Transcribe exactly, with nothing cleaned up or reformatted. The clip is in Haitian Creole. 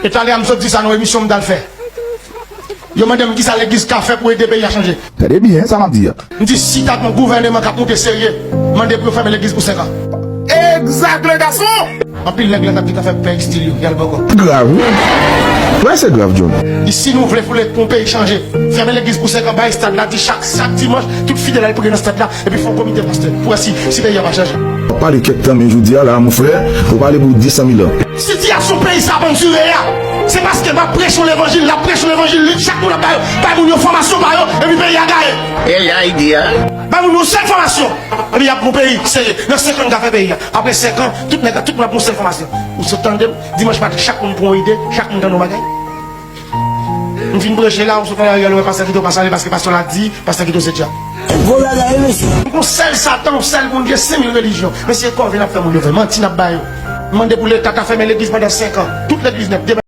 E talè a m sot di sa nan yon emisyon m t al fè. Yo mande m kisa legliz ka fè pou ede peyi a chanje. Tande byen sa m ap di a. M di si ta gen yon gouvèneman k ap moute serye, mande pou yo fèmen legliz pou senk an. Egzak, le gason! Anpil nèg la t ap di k ap fè pè estil yo, y al bòkò. Grav, wi. Wè, se grav, John. Di si nou vle pou le, pou peyi chanje, fèmen legliz pou senk an, bay estad la, di chak, chak dimanch, tout fidèl al priye nan estad la, epi fè yon komite pastè pou wè si, si peyi a pa chanje. W ap pale kèk tan, men jodi a la, mon frè, ou pale pou de san mil an. Sitiyasyon peyi sa ap andire a, se paske m ap preche yon levanjil, n ap preche yon levanjil, li, chak moun ap bay, bay moun yo fòmasyon pa yo, epi peyi a gaye. E la ide a. Bay moun yo sèl fòmasyon, epi y ap yon peyi serye. Nan senk an, n ka fè peyi a. Apre senk an, tout nèg, tout moun ap yon sèl fòmasyon. Ou sot tande m, dimanch maten, chak moun pran yon ide, chak moun tande yon bagay. M fin preche la, ou sot nan lari a, ou wè pastè kite w pa salye paske pastè la di, pastè kite w se dyab. Gwo bagay, wi, mesye. Yon sèl Satan, yon sèl Bondye, senk mil relijyon. Mesye, kòve n ap fè moun yo fè, manti n ap ba yo. M mande pou Leta ta fèmen legliz pandan senk an. Tout legliz nèt,